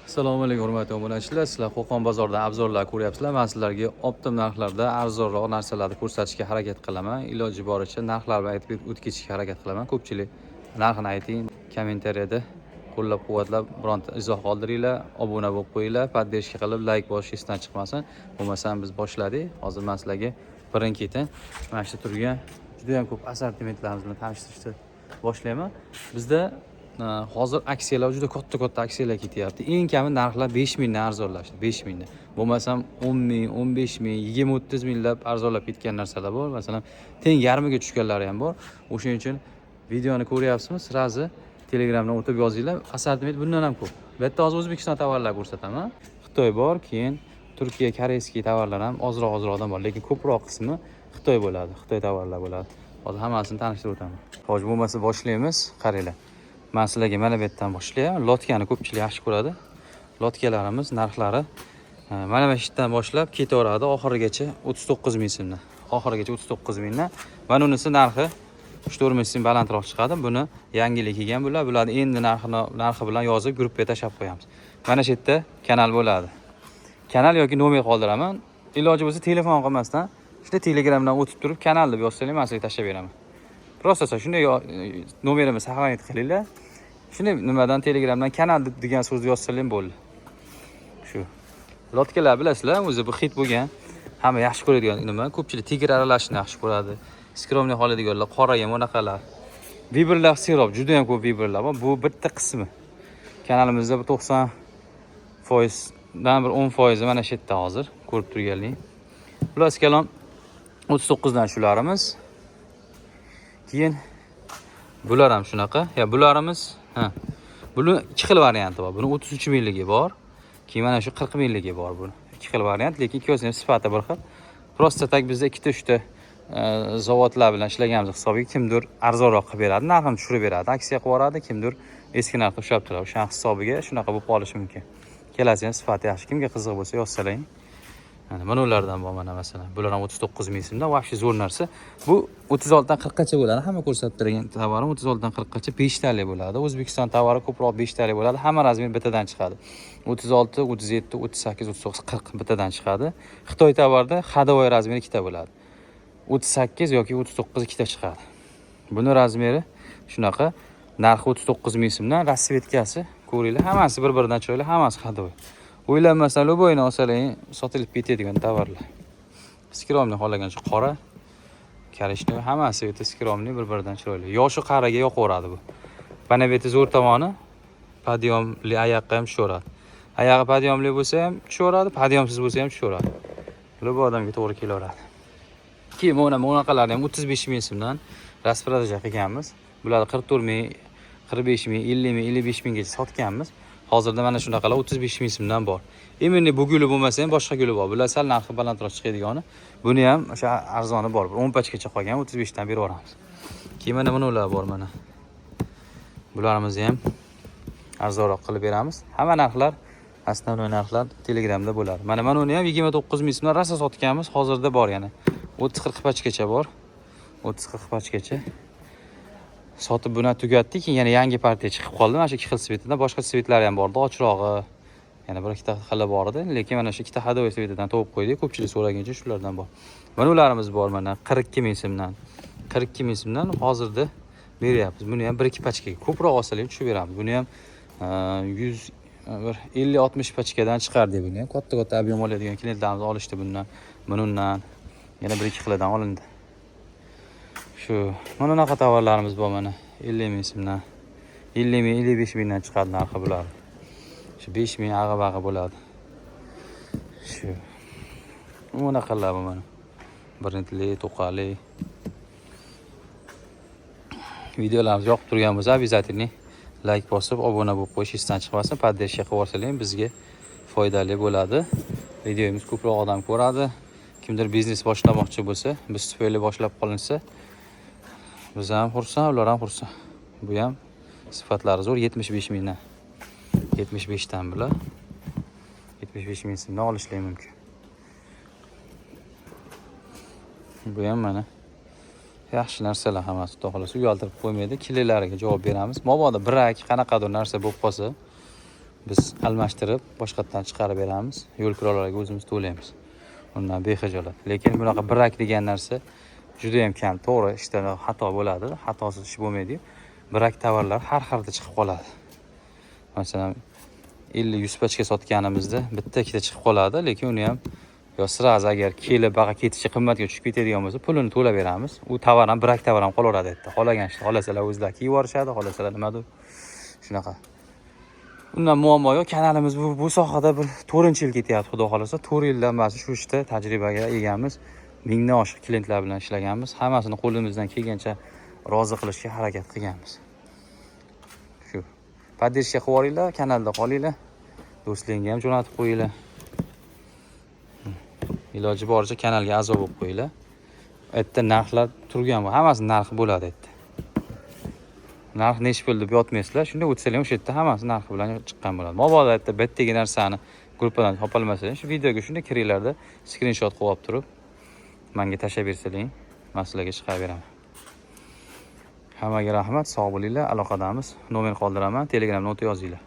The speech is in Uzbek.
Assalomu alaykum, hurmatli obunachilar. Sizlar Qo'qon bozoridan obzorlar ko'ryapsizlar. Men sizlarga оптом narxlarda arzonroq narsalarni ko'rsatishga harakat qilaman. Iloji boricha narxlar bilan aytib o'tib ketishga harakat qilaman. Ko'pchilik narxini ayting, kommentariyada qo'llab-quvvatlab bironta izoh qoldiringlar, obuna bo'lib qo'yinglar, поддержка qilib layk bosish esdan chiqmasin. Bo'lmasam biz boshladik. Hozir men sizlarga birin-ketin mana shu turgan juda ham ko'p assortimentlarimiz bilan tanishtirishni boshlayman. Bizda hozir aksiyalar, juda katta-katta aksiyalar ketyapti. Eng kami narxlar 5 mingdan arzonlashdi, 5 mingdan. Bo'lmasam 10 ming, 15 ming, 20-30 minglab arzonlab ketgan narsalar bor. Masalan, teng yarmiga tushganlari ham bor. O'shaning uchun videoni ko'ryapsizmi, сразу Telegramdan o'tib yozinglar. Assortiment bundan ham ko'p. Bu yerda hozir O'zbekiston tovarlari ko'rsataman. Xitoy bor, keyin Turkiya, корейский tovarlar ham ozroq-ozroqdan bor, lekin ko'proq qismi Xitoy bo'ladi, Xitoy tovarlar bo'ladi. Hozir hammasini tanishtirib o'taman. Xo'sh, bo'lmasa boshlaymiz. Qaranglar. Men sizlarga mana bu yerdan boshlayman. Лодка ni ko'pchilik yaxshi ko'radi. Лодка larimiz narxlari mana bu yerdan boshlab ketaveradi oxirigacha 39 ming so'mdan. Oxirigacha 39 mingdan. Mana unisi narxi 3-4 ming so'm balandroq chiqadi. Buni yangilik kelgan bular. Bularni endi narxi bilan yozib gruppaga tashlab qo'yamiz. Mana shu yerda kanal bo'ladi. Kanal yoki nomer qoldiraman. Iloji bo'lsa telefon qilmasdan, shunda Telegramdan o'tib turib kanal deb yozsanglar, men sizga tashlab beraman. Просто shunday nomerimni сохранить qilinglar. Shunday nimadan, Telegramdan kanal deb degan so'zni yozsanglar ham bo'ldi. Shu. Лодка lar bilasizlar, o'zi bu хит bo'lgan. Hamma yaxshi ko'radigan nima? Ko'pchilik tigr aralashni yaxshi ko'radi. Скромный xohladiganlar, qora ham unaqalar. Выбор lar serob, juda ham ko'p выбор lar bor. Bu bitta qismi. Kanalimizda bu 90% dan bir 10% mana shu yerda hozir ko'rib turganling. Xullas kalom, 39 dan shularimiz. Keyin bular ham shunaqa. Ya bularimiz, ha. Buni ikki xil varianti bor. Buni 33 mingligi bor. Keyin mana shu 40 mingligi bor buni. Ikki xil variant, lekin ikkovsini ham sifati bir xil. Просто так bizda ikkita uchta zavodlar bilan ishlaganimiz hisobiga kimdir arzonroq qilib beradi, narxini tushirib beradi, aksiya qilib yuboradi, kimdir eski narxda ushlab turadi. O'shani hisobiga shunaqa bo'lib qolishi mumkin. Ikkalasi ham sifati yaxshi. Kimga qiziq bo'lsa yozsalang. Mana ulardan bor, mana masalan. Bular ham 39 ming so'mdan, вообще zo'r narsa. Bu 36 dan 40 gacha bo'ladi. Hamma ko'rsatib turgan tovarim 36 dan 40 gacha 5 talik bo'ladi. O'zbekiston tovari ko'proq 5 talik bo'ladi. Hamma размер bittadan chiqadi. 36, 37, 38, 39, 40 bittadan chiqadi. Xitoy tovarda ходовой размер ikkita bo'ladi. 38 yoki 39 ikkita chiqadi. Buni размер i shunaqa. Narxi 39 ming so'mdan, расцветка si ko'ringlar, hammasi bir-biridan chiroyli, hammasi ходовой. O'ylanmasdan любой ni olsalang sotilib ketadigan tovarlar. Скромный xohlagancha qora, коричневый, hammasi o'ta скромный, bir-biridan chiroyli. Yoshi qariga yoqaveradi bu. Mana bu yerda zo'r tomoni, подъём li oyoqqa ham tushaveradi. Oyog'i подъём li bo'lsa ham tushaveradi, подъём siz bo'lsa ham tushaveradi. Любой odamga to'g'ri kelaveradi. Keyin mana bunaqalarni ham 35 ming so'mdan распродажа qilganmiz. Bularni 44 ming, 45 ming, 50 ming, 55 minggacha sotganmiz. Hozirda mana shunaqalar 35 ming so'mdan bor. Именно bu guli bo'lmasa ham boshqa guli bor. Bular sal narxi balandroq chiqadigani. Buni ham o'sha arzoni bor. Bir 10 pachkacha qolgan, 35 dan berib yuboramiz. Keyin mana bular bor mana. Bularimizni ham arzonroq qilib beramiz. Hamma narxlar, основной narxlar Telegramda bo'ladi. Mana uni ham 29 ming so'mdan rosa sotganmiz. Hozirda bor yana. 30-40 pachkacha bor. 30-40 pachkacha. Sotib buni tugatdik. Keyin yana yangi partiya chiqib qoldi. Mana shu ikki xil цвет idan boshqa цвет lari ham bordi. Ochrog'i yana bir ikkita xili bor edi. Lekin mana shu ikkita ходовой цвет idan topib qo'ydik. Ko'pchilik so'raguncha shulardan bor. Mana ularimiz bor mana 42 ming so'mdan. 42 ming so'mdan hozirda beryapmiz. Buni ham bir ikki pachkaga ko'proq olsalar ham tushib beramiz. Buni ham 100 bir 50-60 pachkadan chiqardik buni ham. Katta-katta объем oladigan klientlarimiz olishdi bundan. Bundan yana bir ikki xilidan olindi. Shu mana bunaqa tovarlarimiz bor mana 50 ming so'mdan. 50 ming, 55 mingdan chiqadi narxi bular. Shu 5 ming ag'i-bag'i bo'ladi. Shu. Bunaqalar bu mana. Brendli, to'qali. Videolarimiz yoqib turgan bo'lsa, обязательно layk bosib, obuna bo'lib qo'yish esdan chiqmasin. Поддержка qilib yuborsalar ham bizga foydali bo'ladi. Videomiz ko'proq odam ko'radi. Kimdir biznes boshlamoqchi bo'lsa, biz tufayli boshlab qolinsa, biz ham xursand, ular ham xursand. Bu ham sifatlari zo'r, 75 mingdan. 75 dan bular. 75 ming so'mdan olishlar mumkin. Bu ham mana yaxshi narsalar hammasi, xudo xohlasa uyaltirib qo'ymaydi. Kilelariga javob beramiz. Mabodo bir qanaqadir narsa bo'lib qolsa, Biz almashtirib, boshqatdan chiqarib beramiz. Yo'l kirolarga o'zimiz to'laymiz. Undan bexijolat. Lekin bunaqa брак degan narsa juda ham kam. To'g'ri, ishda xato bo'ladi, xatosiz ish bo'lmaydi. Брак tovarlar har xilda chiqib qoladi. Masalan, 50-100 pachka sotganimizda bitta ikkita chiqib qoladi, lekin uni ham yo сразу agar kelib baqa ketishi qimmatga tushib ketadigan bo'lsa, pulini to'lab beramiz. U tovar ham, брак tovar ham qolaveradi yerda. Xohlagan xohlasalar o'zlari kiyib yuborishadi, xohlasalar nimadir shunaqa. Undan muammo yo'q. Kanalimiz bu sohada bir 4-yil ketyapti, xudo xohlasa. 4 yildan beri shu ishda tajribaga egamiz. Mingdan oshiq klientlar bilan ishlaganmiz. Hammasini qo'limizdan kelgancha rozi qilishga harakat qilganmiz. Shu. Поддержка qilib yuboringlar, kanalda qolinglar. Do'stlaringga ham jo'natib qo'yinglar. Iloji boricha kanalga a'zo bo'lib qo'yinglar. U yerda narxlar turgan, hammasi narxi bo'ladi yerda. Narx nechi pul deb yotmaysizlar, shunday o'tsalar ham o'sha yerda hammasi narxi bilan chiqqan bo'ladi. Mabodo yerda bittagi narsani gruppadan topolmasanglar, shu videoga shunday kiringlarda, skrinshot qilib olib turib, menga tashlab bersaling, man sizlarga chiqarib beraman. Hammaga rahmat, sog' bo'linglar, aloqadamiz. Nomer qoldiraman, Telegramdan o'tib yozinglar.